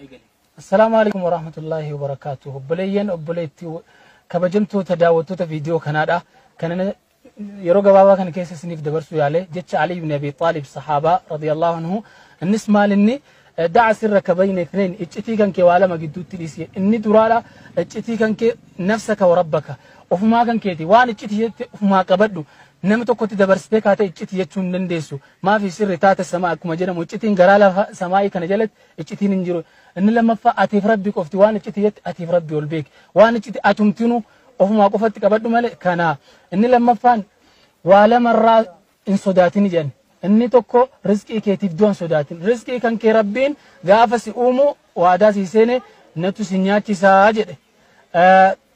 Eegali. Assalaamu alaikum warahmatullaahi wabarakaatuh. Obboleeyyan, obboleetti, kabajamtoota daawwattoota viidiyoo kanaadha. Kana yeroo gabaabaa kana keessa isiniif dabarsuu yaale jecha Ali ibn Abi Xaalib sahaabaa radiyallahu anhu. Innis maal inni? Da'a sirraka bayna ithnain, iccitii kan kee waa lama gidduutti dhiisi. Inni duraadha, iccitii kan kee nafsaka wa rabbaka, ofumaa kan keeti waan iccitii jette ofumaa qabadhu. Nama tokkotti dabarsitee kaatee iccitii jechuu hin dandeessu. Maafi sirri taata samaa akkuma jedhamu, iccitiin garaa lafa samaa'ii kana jalatti iccitiin hin jiru. Inni lammaffaa, atiif rabbi qofti waan iccitii jette, atiif rabbi ol beeki. Waan iccitii atumtinu ofumaa qofatti qabadhu malee. Kana inni lammaffaan, waa lamarraa hin sodaatini jedhan. Inni tokko, rizqii keetiif du'a hin sodaatin. Rizqii kan kee rabbiin gaafa si uumu waadaa si seene, natu si nyaachisaa jedhe.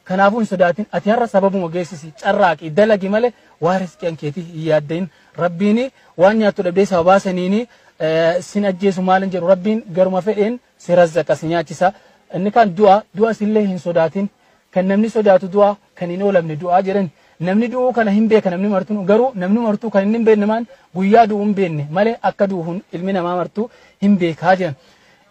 Kanaafuu hin sodaatin. Ati har'a sababuma geessisi, carraaqi, dalagi malee waa rizqii kan keetii hin yaaddain. Rabbiin waan nyaattu dhabdee sababaa saniini sin ajjeesu maalin jedhu, rabbiin garuma fedheen si razzaqa, si nyaachisa. Inni kan du'a sillee hin sodaatin. Kan namni sodaatu du'a, kan hin oolamne du'a jedhan. Namni du'uu kana hin beeka namni martuu, garuu namni martuu kan inni hin beekne maan guyyaa du'uu hin beekne malee akka du'u ilmi namaa martuu hin beekaa jedhan.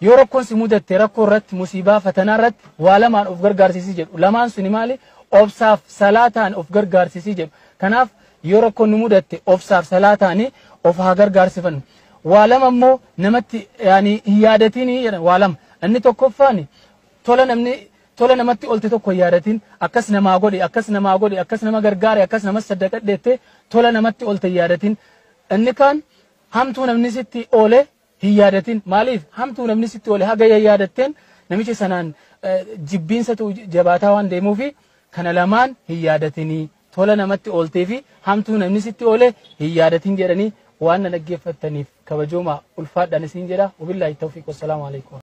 Yoo rakkoon si mudatte, rakkoo irratti, musiibaa fatanaa irratti waa lamaan of gargaarsisii jedhu. Lamaan suni maali? Obsaaf salaataan of gargaarsisii jedhu. Kanaaf yoo rakkoon nu mudatte obsaaf salaataani of haa gargaarsifannu. Waa lama immoo namatti yaani hin yaadatinii jedhan, waa lama. Inni tokkoffaan, tola namni tola namatti olte tokko hin yaadatin. Akkas namaa godhe, akkas namaa godhe, akkas nama gargaare, akkas nama saddaqadheette, tola namatti olte hin yaadatin. Inni kaan, hamtuu namni sitti oole hin yaadatin. Maaliif? Hamtuu namni sitti oole haga yaadatteen namicha sanaan jibbiinsatu jabaataa waan deemuufi kana lamaan hin yaadatinii. Tola namatti ooltee fi hamtuu namni sitti oole hin yaadatin jedhanii. Waan na dhaggeeffattaniif kabajooma ulfaadhaan isin jedha. Wabillaahi tawfiiq, wassalaamu alaikum.